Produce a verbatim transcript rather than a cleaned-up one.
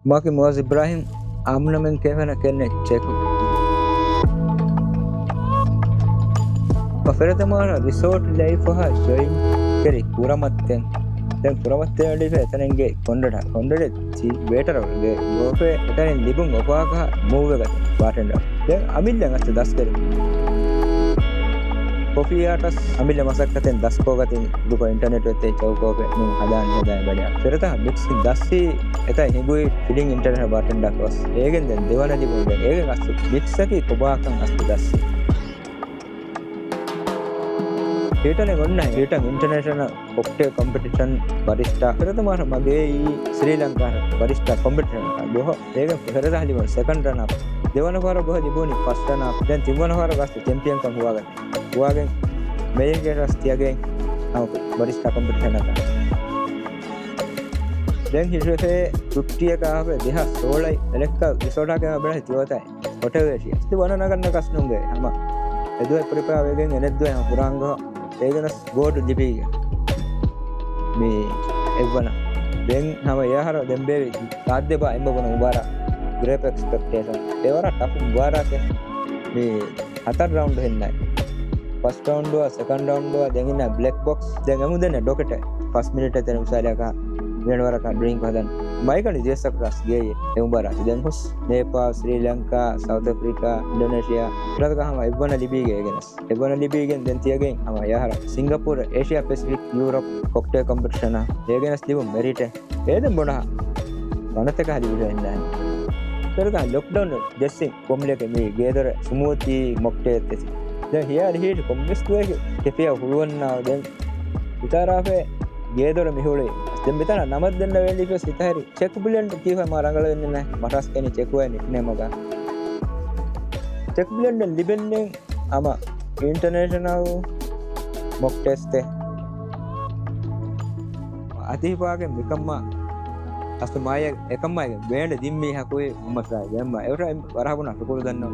މާކި މުއައްޒަ އިބްރާހިމް އާމްނަމެން ކެފެނަ ކެންނެ ޗެކު. ފެރަތަމާރަ ރިސޯޓް ލައިފަހަށް ޖޮއިން ކެރި ކުރަމައްތެން. ދެން ކުރަމައްތެން އަޑީފަ އެތަނެންގެ ކޮންޑަޑަ ކޮންޑަޑެ ވޭޓަރ ގެ ގޯފެ އެތަނިން ލިބުން އޮފާކަހަ މޫވެގަތެ ބާޓެންޑަ. ދެން އަމިއްލަ އަސް ދަސްކެރި. ކޮފީ އާޓަސް އަމިއްލަ މަސައްކަތެން ދަސްކޯގަތިން ދުކޮ އިންޓަރނެޓް ވެއްތެ ޗައުކޯފެ ނު ހަދާން ހަދާ ބަޑިއާ. ފެރަތަހަ މިކްސިން ދައްސީ އެތައް ހިނގުއި ފިލިން އިންޓަރނެޓް ބާޓެންޑަ ކޮސް. އޭގެން ދެން ދެވަނަ ލިބުން ދެން އޭގެން އަސް މިކްސަކީ ކޮބާކަން އަސް ދައްސީ. ހީޓަނެ އޮންނަ ހީޓަން އިންޓަރނޭޝަނަލް ކޮކްޓެއިލް ކޮމްޕިޓިޝަން ބަރިސްޓާ. ފެރަތަމާރަ މަގޭ ސްރީލަންކާ ބަރިސްޓާ ކޮމްޕިޓިޝަނަކާ ދުވަހަށް އޭގެން ފެރަތަހަ ލިބުނު ސެކަންޑް ރަނަރަޕް. ދެވަނަ ފަހަރަށް ދުވަހަށް ލިބުނީ ފަސްޓް ރަނަރަޕް. ދެން ތިންވަނަ ފަހަރަށް ގަސް ޗެމްޕިއަންކަން ހުވާގަތީ. ހުވާގެން މެރިޓް އެޓަސް ތިޔަގެން ހަމަ ބަރިސްޓާ ކޮމްޕިޓިޝަނަކަށް. ދެން ހިށުވެފޭ ތުއްޓިއަކާ ހަފެ ދެހާސް ސޯޅައި އެލެއްކަ ރިސޯޓާގެ ބެނެ ތިވަތައި ހޮޓެލް އޭޝިއާ. ތި ވަނަ ނަގަންނަ ކަސްނުންގެ ހަމަ އެދުވެ ޕްރިޕެއާ ވެގެން އެނެއްދުވެ ހަމަ ކުރާންގަ އޭގެނަސް ގޯޑު ލިބީގެ. މި އެއްވަނަ. ދެން ހަމަ އެއަހަރަ ދެން ބޭވި ސާއްދެބާ އެންމެ ބޮޑު މުބާރާ ގްރޭޕް އެކްސްޕެކްޓޭޝަން. އެވަރަށް ޓަފް މުބާރާތެއް. މި ހަތަރު ރައުންޑް ހެންނައި. ފަސްޓް ރައުންޑު، ސެކަންޑް ރައުންޑު، ދެން އިންނަ ބްލެކް ބޮކްސް. ދެން އެމު ދެން ޑޮކެޓެއް. ފަސް މިނިޓެއް ތެރެ މިސާލަކަށް މިނަވަރަކަށް ޑްރިންކް ހަދަން. މައިކަނި ޖިއެސްއަކް ރަސް ގޭ އެ މުބާރާތު. ދެން ހުސް ނޭޕާލް، ސްރީލަންކާ، ސައުތް އަފްރިކާ، އިންޑޮނޭޝިއާ ފިރާތަކަށް ހަމަ އެއްވަނަ ލިބީގެ އޭގެނަސް. އެއްވަނަ ލިބީގެން ދެން ތިޔަގެން ހަމަ އެއަހަރަ ސިންގަޕޫރު، އޭޝިއާ ޕެސިފިކް ޔޫރަޕް ކޮކްޓެއިލް ކޮމްޕިޓިޝަނަށް އޭގެނަސް ލިބުން މެރިޓެއް. އޭދެން ބޮޑަހަ ވަނަތަކަށް ހަދިބިހެންދާނެ. ފެރަތަހަ ލޮކްޑައުން ޖެއްސިން ކޮމްލެކެ މި ގޭދޮރެ ސުމޫތީ މޮކްޓޭލް ތެތި. ދެން ހިޔާލި ހީޓް ކޮންމެސް ދުވަހެއް ކެފިޔާ ހުޅުވަންނާ ދެން ހިތާރާފެ ގޭދޮރެ މިހުޅި. ދެން މިތަނަށް ނަމަދެންނަ ވެލިފެސް ހިތަހެރި ޗެކް ބްލެންޑް ކީފަ މާ ރަނގަޅަށް ވެންނެ މަޓާސް ކެނި ޗެކުވެ ނިކްނޭމަކަށް. ޗެކް ބްލެންޑް ލިބެންނެން ހަމަ އިންޓަރނޭޝަނަލް މޮކް ޓެސްޓެއް. އަތިހިފާގެ މިކަންމާ އަސް މާޔަ އެކަންމާގެ ބޭންޑް ދިން މީހަކުއި މައްސަލަ ދެންމަ އެވަރަ ވަރަހަބުނާ ޝުކުރު ދަންނަ.